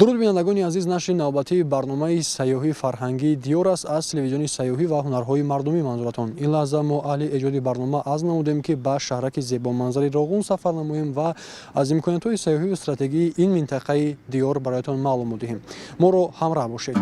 Дуруд, бинандагони азиз. Нашри навбатии барномаи сайёҳии фарҳангии Диёр аст аз телевизиони сайёҳӣ ва ҳунарҳои мардумӣ манзуратон. Ин лаҳза мо аҳли эҷоди барнома азм намудем, ки ба шаҳраки зебоманзари Роғун сафар намоем ва аз имкониятҳои сайёҳию стратегии ин минтақаи диёр бароятон маълумот диҳем. Моро ҳамроҳ бошед.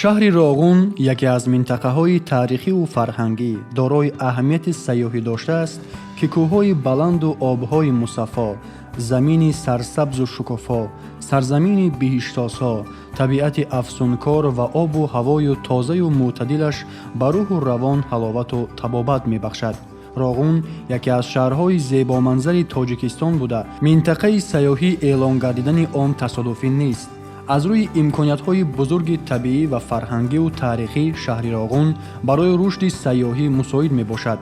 Шаҳри Роғун яке аз минтақаҳои таърихиву фарҳангӣ, дорои аҳамияти сайёҳӣ доштааст, ки кӯҳҳои баланду обҳои мусаффо, замини сарсабзу шукуфо, сарзамини биҳиштосо, табиати афсункор ва обу ҳавою тозаю мӯътадилаш ба рӯҳу равон ҳаловату табобат мебахшад. Роғун яке аз шаҳрҳои зебоманзари Тоҷикистон буда, минтақаи сайёҳӣ эълон гардидани он тасодуфӣ нест. Аз рӯи имкониятҳои бузурги табиӣ ва фарҳангиву таърихӣ шаҳри Роғун барои рушди сайёҳӣ мусоид мебошад.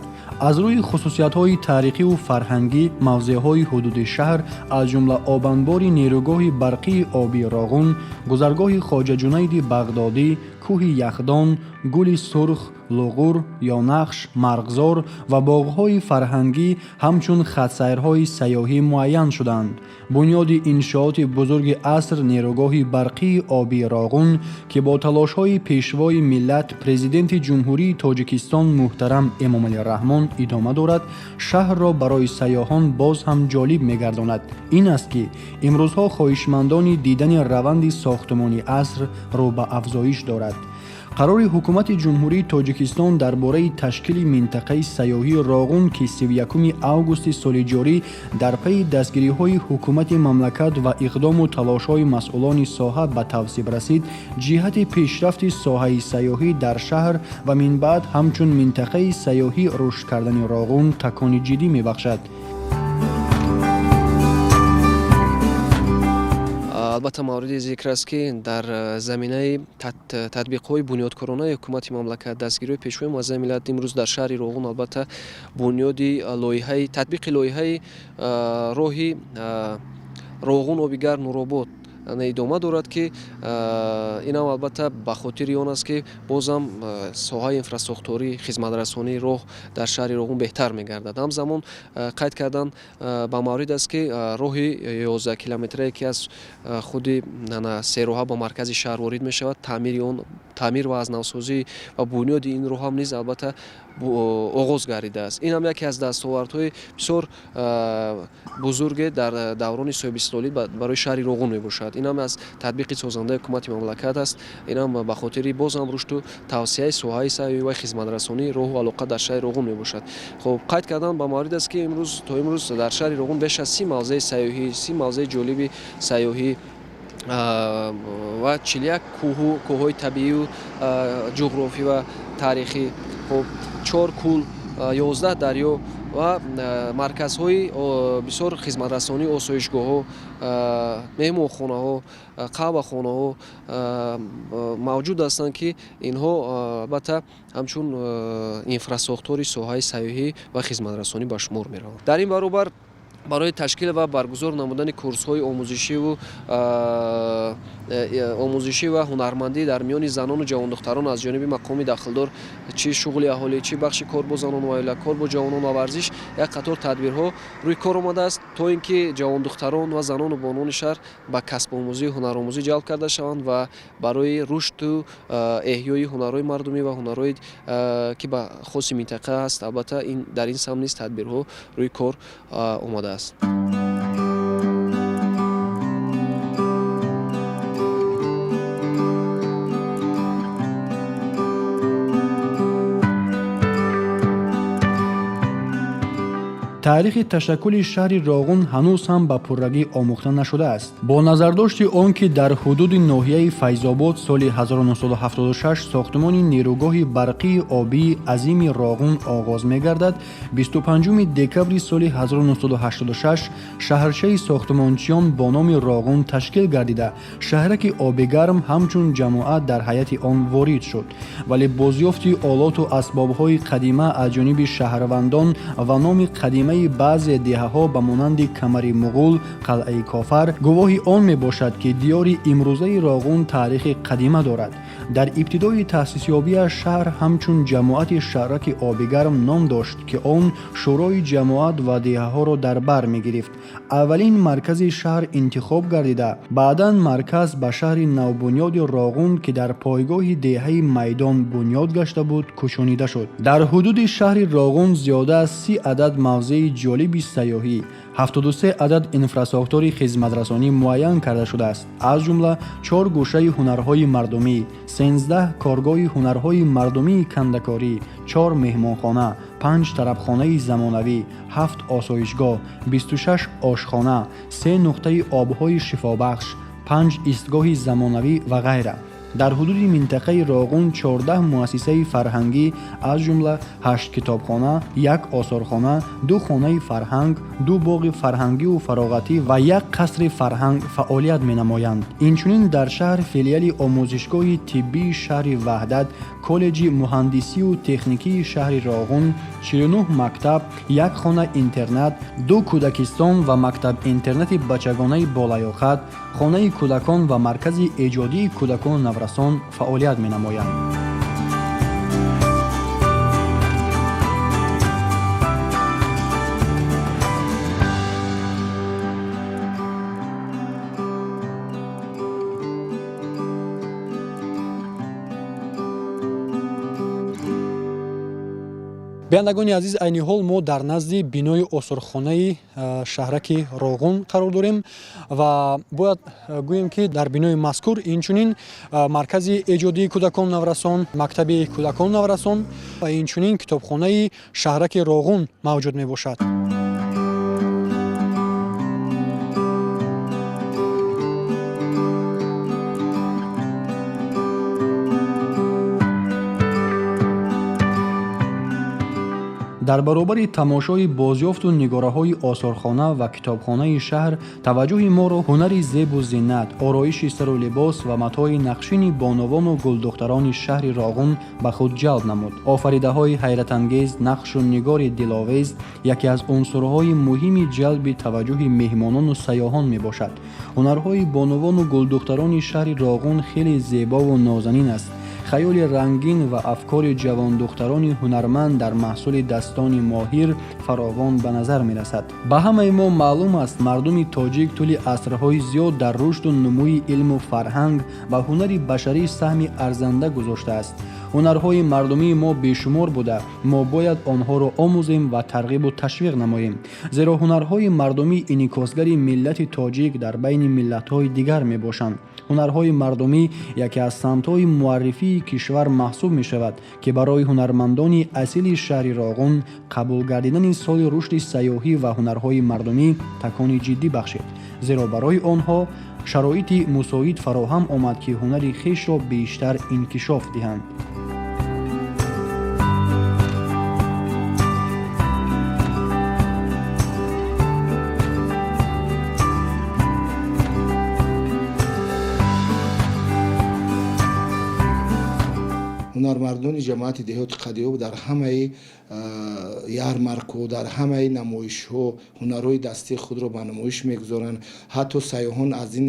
Аз рӯи хусусиятҳои таърихиву фарҳангӣ мавзеъҳои ҳудуди шаҳр, аз ҷумла обанбори нерӯгоҳи барқии обии Роғун, гузаргоҳи Хоҷа Ҷунайди Бағдодӣ, кӯҳи Яхдон, Гули Сурх, Луғур, Ёнақш, Марғзор ва боғҳои фарҳангӣ ҳамчун хатсайрҳои сайёҳӣ муайян шуданд. Бунёди иншооти бузурги аср, нерӯгоҳи барқии обии Роғун, ки бо талошҳои Пешвои миллат, Президенти Ҷумҳурии Тоҷикистон муҳтарам Эмомалӣ Раҳмон идома дорад, шаҳрро барои сайёҳон боз ҳам ҷолиб мегардонад. Ин аст, ки имрӯзҳо хоҳишмандони дидани раванди сохтумони аср рӯ ба афзоиш дорад. Қарори Ҳукумати Ҷумҳурии Тоҷикистон дар бораи ташкили минтақаи сайёҳии Роғун, ки 31 августи соли ҷорӣ дар пайи дастгириҳои ҳукумати мамлакат ва иқдому талошҳои масъулони соҳа ба тавсиб расид, ҷиҳати пешрафти соҳаи сайёҳӣ дар шаҳр ва минбаъд ҳамчун минтақаи сайёҳӣ рушд кардани Роғун такони ҷиддӣ мебахшад. Албатта, мавриди зикр аст, ки дар заминаи татбиқҳои бунёдкоронаи ҳукумати мамлакат, дастгириҳои Пешвои муаззами миллат, имрӯз дар шаҳри Роғун, албатта, бунёди лоиҳаи татбиқи лоиҳаи роҳи Роғун, Обигарм, Нуробод идома дорад, ки инам, албатта, ба хотири он аст, ки бозам соҳаи инфрасохторӣ, хизматрасонии роҳ дар шаҳри Роғун беҳтар мегардад. Ҳамзамон қайд кардан ба маврид аст, ки роҳи 11 километрае, ки аз худи сероҳа ба маркази шаҳр ворид мешавад, таъмири он, таъмир ва аз навсозӣ ва бунёди ин роҳ ҳам низ, албатта, оғоз гардидааст. Ин ҳам яке аз дастовардҳои бисёр бузурге дар даврони соҳибистиқлолӣ барои шаҳри Роғун мебошад. Ин ҳам аз татбиқи созандаи ҳукумати мамлакат аст. Ин ҳам ба хотири боз ҳам рушду тавсеаи соҳаи сайёҳӣ ва хизматрасонии роҳу алоқа дар шаҳри Роғун мебошад. Хуб, қайд кардан ба маврид аст, ки имрӯз то имрӯз дар шаҳри Роғун беш аз 30 мавзеи сайёҳӣ, 30 мавзеи ҷолиби сайёҳӣ ва 41 кӯҳу кӯҳҳои табиию ҷуғрофӣ ва таърихӣ, хуб, чор кӯл, 11 дарё ва марказҳои бисёр хизматрасонии осоишгоҳҳо, меҳмонхонаҳо, қаҳвахонаҳо мавҷуд ҳастанд, ки инҳо, албатта, ҳамчун инфрасохтори соҳаи сайёҳӣ ва хизматрасонӣ ба шумор мераванд. Дар ин баробар, барои ташкил ва баргузор намудани курсҳои омӯзишӣ ва ҳунармандӣ дар миёни занону ҷавондухтарон аз ҷониби мақоми дахлдор, чӣ шуғли аҳолӣ, чӣ бахши кор бо занон ва оила, кор бо ҷавонон ва варзиш, як қатор тадбирҳо рӯи кор омадааст, то ин ки ҷавондухтарон ва занону бонуони шаҳр ба касбомӯзию ҳунаромӯзӣ ҷалб карда шаванд ва барои рушду эҳёи ҳунарҳои мардумӣ ва ҳунарҳое, ки ба хоси минтақа аст, албатта, дар ин самт низ тадбирҳо рӯи кор омадааст. Таърихи ташаккули шаҳри Роғун ҳанӯз ҳам ба пуррагӣ омӯхта нашудааст. Бо назардошти он ки дар ҳудуди ноҳияи Файзобод соли 1976 сохтмони нерӯгоҳи барқии обии азими Роғун оғоз мегардад, 25 декабри соли 1986 шаҳрчаи сохтмончиён бо номи Роғун ташкил гардида, шаҳраки Обигарм ҳамчун ҷамоат дар ҳайати он ворид шуд. Вале бозёфти олоту асбобҳои қадима аз ҷониби шаҳрвандон ва номи қадимаи баъзе деҳаҳо ба монанди Камари Муғул, Қалъаи Кофар гувоҳи он мебошад, ки диёри имрӯзаи Роғун таърихи қадима дорад. Дар ибтидои таъсисёбиаш шаҳр ҳамчун ҷамоати шаҳраки Обигарм ном дошт, ки он шӯрои ҷамоат ва деҳаҳоро дар бар мегирифт. Аввалин маркази шаҳр интихоб гардида, баъдан марказ ба шаҳри навбунёди Роғун, ки дар пойгоҳи деҳаи Майдон бунёд гашта буд, кӯчонида шуд. Дар ҳудуди шаҳри Роғун зиёда аз 30 адад мавзеи ҷолиби сайёҳӣ, 73 адад инфрасохтори хизматрасонӣ муайян карда шудааст, аз ҷумла чор гӯшаи ҳунарҳои мардумӣ, 13 коргоҳи ҳунарҳои мардумии кандакорӣ, чор меҳмонхона, панҷ тарабхонаи замонавӣ, ҳафт осоишгоҳ, 26 ошхона, се нуқтаи обҳои шифобахш, панҷ истгоҳи замонавӣ ва ғайра. Дар ҳудуди минтақаи Роғун 14 муассисаи фарҳангӣ, аз ҷумла ҳашт китобхона, як осорхона, ду хонаи фарҳанг, ду боғи фарҳангиву фароғатӣ ва як қасри фарҳанг фаъолият менамоянд. Инчунин дар шаҳр филиали омӯзишгоҳи тиббии шаҳри Ваҳдат, коллеҷи муҳандисию техникии шаҳри Роғун, 49 мактаб, як хона интернат, ду кӯдакистон ва мактаб-интернати бачагонаи болаёқат, хонаи кӯдакон ва маркази эҷодии кӯдакону наврасон фаъолият менамоянд. Бинандагони азиз, айни ҳол мо дар назди бинои осорхонаи шаҳраки Роғун қарор дорем ва бояд гӯем, ки дар бинои мазкур инчунин маркази эҷодии кӯдакон наврасон, мактаби кӯдакон наврасон ва инчунин китобхонаи шаҳраки Роғун мавҷуд мебошад. Дар баробари тамошои бозёфту нигораҳои осорхона ва китобхонаи шаҳр, таваҷҷӯҳи моро ҳунари зебу зинат, ороиши сару либос ва матои нақшини бонувону гулдухтарони шаҳри Роғун ба худ ҷалб намуд. Офаридаҳои ҳайратангез, нақшу нигори диловез яке аз унсурҳои муҳими ҷалби таваҷҷӯҳи меҳмонону сайёҳон мебошад. Ҳунарҳои бонувону гулдухтарони шаҳри Роғун хеле зебову нозанин аст. Хаёли рангин ва афкори ҷавондухтарони ҳунарманд дар маҳсули дастони моҳир фаровон ба назар мерасад. Ба ҳамаи мо маълум аст, мардуми тоҷик тӯли асрҳои зиёд дар рушду нумӯи илму фарҳанг ва ҳунари башарӣ саҳми арзанда гузоштааст. Ҳунарҳои мардумии мо бешумор буда, мо бояд онҳоро омӯзем ва тарғибу ташвиқ намоем, зеро ҳунарҳои мардумӣ инъикосгари миллати тоҷик дар байни миллатҳои дигар мебошанд. Ҳунарҳои мардумӣ яке аз самтҳои муаррифии кишвар маҳсуб мешавад, ки барои ҳунармандони асили шаҳри Роғун қабул гардидани соли рушди сайёҳӣ ва ҳунарҳои мардумӣ такони ҷиддӣ бахшид, зеро барои онҳо шароити мусоид фароҳам омад, ки ҳунари хешро бештар инкишоф диҳанд. Ҳунармардони ҷамоати деҳоти Қадиоб дар ҳамаи ярмарку, дар ҳамаи намоишҳо ҳунарҳои дастии худро ба намоиш мегузоранд. Ҳатто сайёҳон аз ин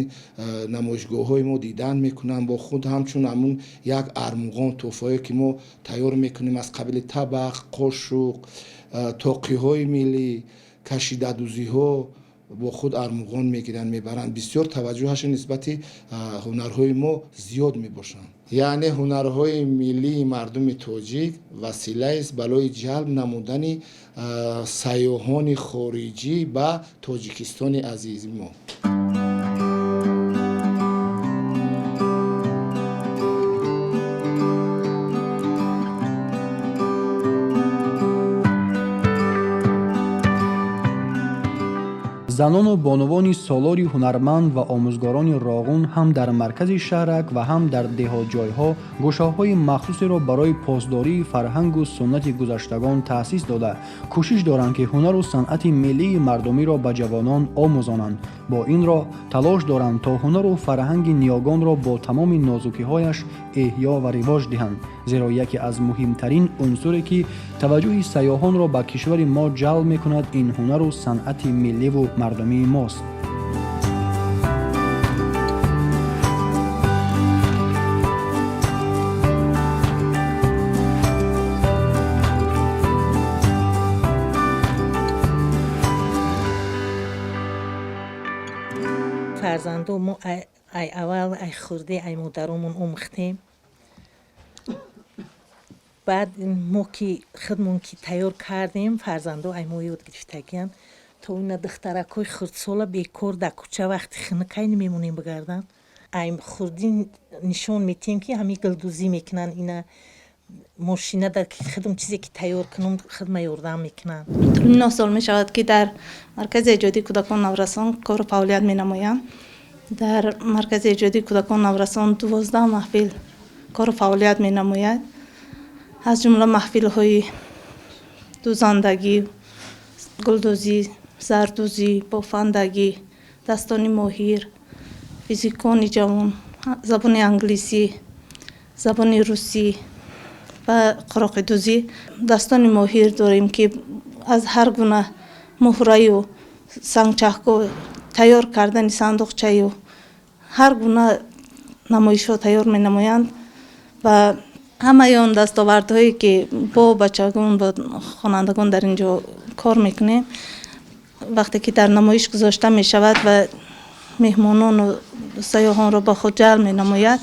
намоишгоҳҳои мо дидан мекунанд, бо худ ҳамчун ҳамун як армуғон, тӯҳфаҳое ки мо тайёр мекунем аз қабили табақ, қошуқ, тоқиҳои миллӣ, кашидадӯзиҳо бо худ армуғон мегиранд, мебаранд. Бисёр таваҷҷӯҳашон нисбати ҳунарҳои мо зиёд мебошанд. Яъне ҳунарҳои миллии мардуми тоҷик василаест барои ҷалб намудани сайёҳони хориҷӣ ба Тоҷикистони азизи мо. Занону бонувони солори ҳунарманд ва омӯзгорони Роғун ҳам дар маркази шаҳрак ва ҳам дар деҳотҷойҳо гӯшаҳои махсусеро барои посдории фарҳангу суннати гузаштагон таъсис дода, кӯшиш доранд, ки ҳунару санъати миллии мардумиро ба ҷавонон омӯзонанд. Бо ин роҳ талош доранд, то ҳунару фарҳанги ниёгонро бо тамоми нозукиҳояш эҳё ва ривоҷ диҳанд, зеро яке аз муҳимтарин унсуре, ки таваҷҷӯҳи сайёҳонро ба кишвари мо ҷалб мекунад, ин ҳунару санъати милливу мардумии мост. Фарзандо мо ай аввал, ай хурдӣ, ай модаромон омӯхтем. Баъд мо ки худмон ки тайёр кардем, фарзандо ай мо ёд гирифтагиянд. То ина духтаракҳои хурдсола бекор дар кӯча вақти хунукай намемонем бигарданд. Ай хурдӣ нишон метиҳем, ки ҳамин гулдӯзӣ мекунанд, ина мошина дар худм чизе ки тайёр кунам, худма ёрдам мекунанд. Тӯли 9 сол мешавад, ки дар маркази эҷодии кӯдакон наврасон кору фаъолият менамоям. Дар маркази эҷодии кӯдакон наврасон 12 маҳфил кору фаъолият менамояд, аз ҷумла маҳфилҳои дӯзандагӣ, гулдӯзӣ, зардӯзӣ, бофандагӣ, дастони моҳир, физикони ҷавон, забони англисӣ, забони русӣ ва қуроқидӯзӣ. Дастони моҳир дорем, ки аз ҳар гуна муҳраю сангчаҳко тайёр кардани сандуқчаю ҳар гуна намоишҳо тайёр менамоянд. Ва ҳамаи он дастовардҳое, ки бо бачагон, бо хонандагон дар ин ҷо кор мекунем, вақте ки дар намоиш гузошта мешавад ва меҳмонону сайёҳонро ба худ ҷалб менамояд.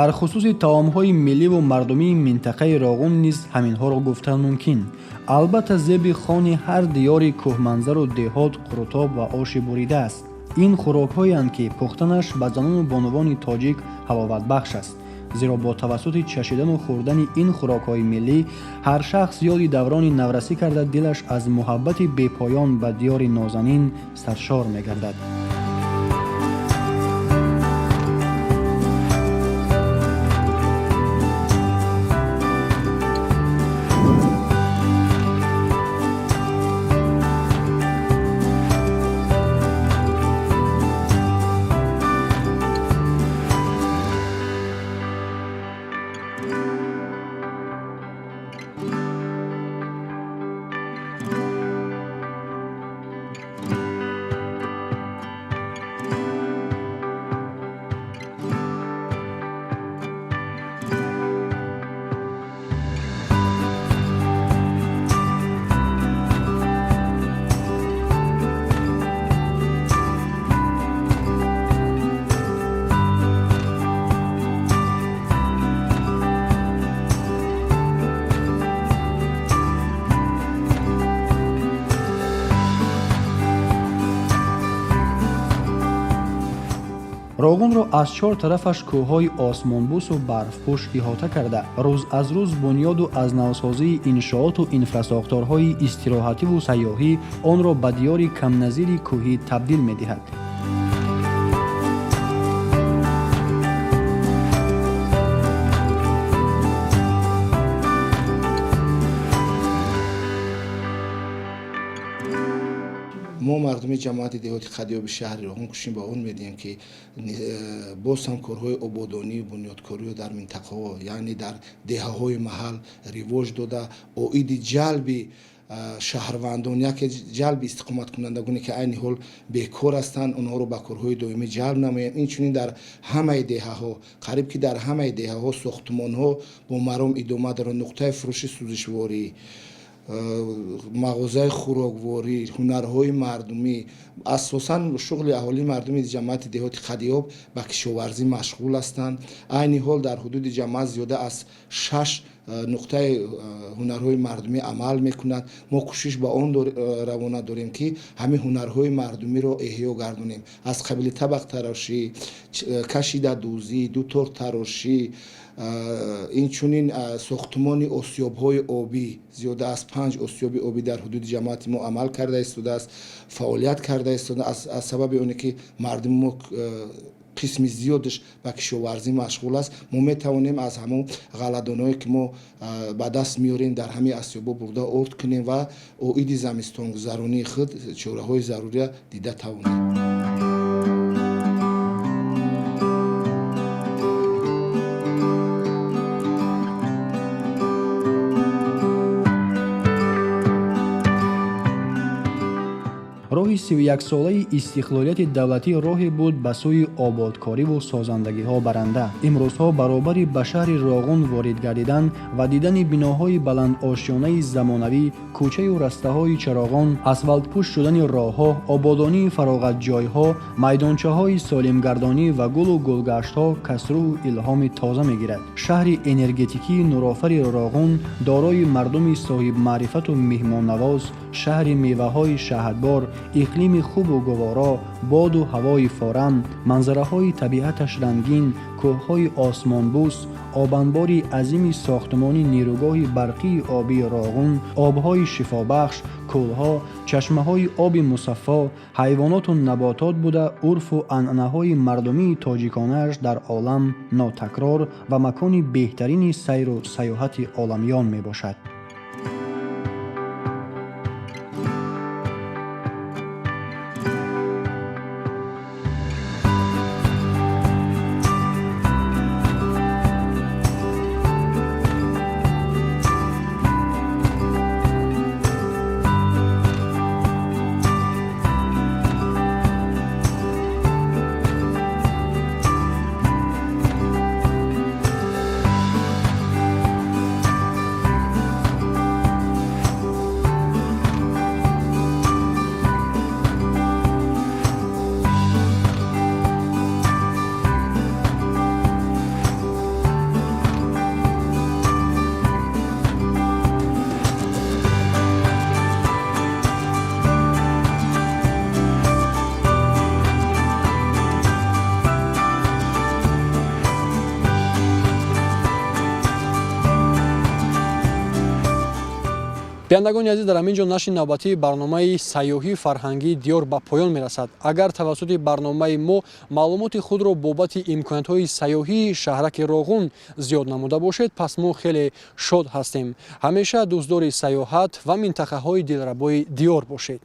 Дар хусуси таомҳои милливу мардумии минтақаи Роғун низ ҳаминҳоро гуфтан мумкин. Албатта, зеби хони ҳар диёри кӯҳманзару деҳот қурутоб ва оши бурида аст. Ин хӯрокҳоянд, ки пухтанаш ба занону бонувони тоҷик ҳаловатбахш аст, зеро бо тавассути чашидану хӯрдани ин хӯрокҳои миллӣ ҳар шахс ёди даврони наврасӣ карда, дилаш аз муҳаббати бепоён ба диёри нозанин саршор мегардад. Роғунро аз чор тарафаш кӯҳҳои осмонбӯсу барфпӯш иҳота карда, рӯз аз рӯз бунёду аз навсозии иншооту инфрасохторҳои истироҳативу сайёҳӣ онро ба диёри камназири кӯҳӣ табдил медиҳад. Мо, мардуми ҷамоати деҳоти Қадиёби шаҳри Роғун, кӯшиш ба он медиҳем, ки боз ҳам корҳои ободонию бунёдкориро дар минтақаҳо, яъне дар деҳаҳои маҳал ривоҷ дода, оиди ҷалби шаҳрвандон, яке ҷалби истиқоматкунандагоне, ки айни ҳол бекор ҳастанд, онҳоро ба корҳои доимӣ ҷалб намоем. Инчунин дар ҳамаи деҳаҳо, қариб ки дар ҳамаи деҳаҳо сохтмонҳо бо маром идома доранд. Нуқтаи фурӯши сӯзишворӣ, мағозаи хӯрокворӣ, ҳунарҳои мардумӣ. Асосан шуғли аҳолии мардуми ҷамоати деҳоти Қадиёб ба кишоварзӣ машғул ҳастанд. Айни ҳол дар ҳудуди ҷамоат зиёда аз шаш нуқтаи ҳунарҳои мардумӣ амал мекунад. Мо кӯшиш ба он равона дорем, ки ҳамин ҳунарҳои мардумиро эҳё гардонем, аз қабили табақтарошӣ, кашидадӯзӣ, дутортарошӣ, инчунин сохтмони осиёбҳои обӣ. Зиёда аз панҷ осиёби обӣ дар ҳудуди ҷамоати мо амал карда истодааст, фаъолият карда истодааст. Аз сабаби оне ки мардуми мо қисми зиёдаш ба кишоварзӣ машғул аст, мо метавонем аз ҳамон ғалладонаҳое, ки мо ба даст меорем, дар ҳамин осиёбҳо бурда орд кунем ва оиди замистонгузаронии худ чораҳои зарурия дида тавонем. Роҳи 31-солаи истиқлолияти давлатӣ роҳе буд ба сӯи ободкориву созандагиҳо баранда. Имрӯзҳо баробари ба шаҳри Роғун ворид гардидан ва дидани биноҳои баландошёнаи замонавӣ, кӯчаю растаҳои чароғон, асфалтпӯш шудани роҳҳо, ободонии фароғатҷойҳо, майдончаҳои солимгардонӣ ва гулу гулгаштҳо касрӯ илҳоми тоза мегирад. Шаҳри энергетикии нурофари Роғун дорои мардуми соҳибмаърифату меҳмоннавоз, шаҳри меваҳои шаҳдбор, иқлими хубу гуворо, боду ҳавои форам, манзараҳои табиаташ рангин, кӯҳҳои осмонбӯс, обанбори азими сохтмони нерӯгоҳи барқии обии Роғун, обҳои шифобахш, кӯлҳо, чашмаҳои оби мусаффо, ҳайвоноту наботот буда, урфу анъанаҳои мардумии тоҷиконааш дар олам нотакрор ва макони беҳтарини сайру сайёҳати оламиён мебошад. Бинандагони азиз, дар ҳамин ҷо нашри навбатии барномаи сайёҳии фарҳангии диёр ба поён мерасад. Агар тавассути барномаи мо маълумоти худро бобати имкониятҳои сайёҳии шаҳраки Роғун зиёд намуда бошед, пас мо хеле шод ҳастем. Ҳамеша дӯстдори сайёҳат ва минтақаҳои дилрабои диёр бошед.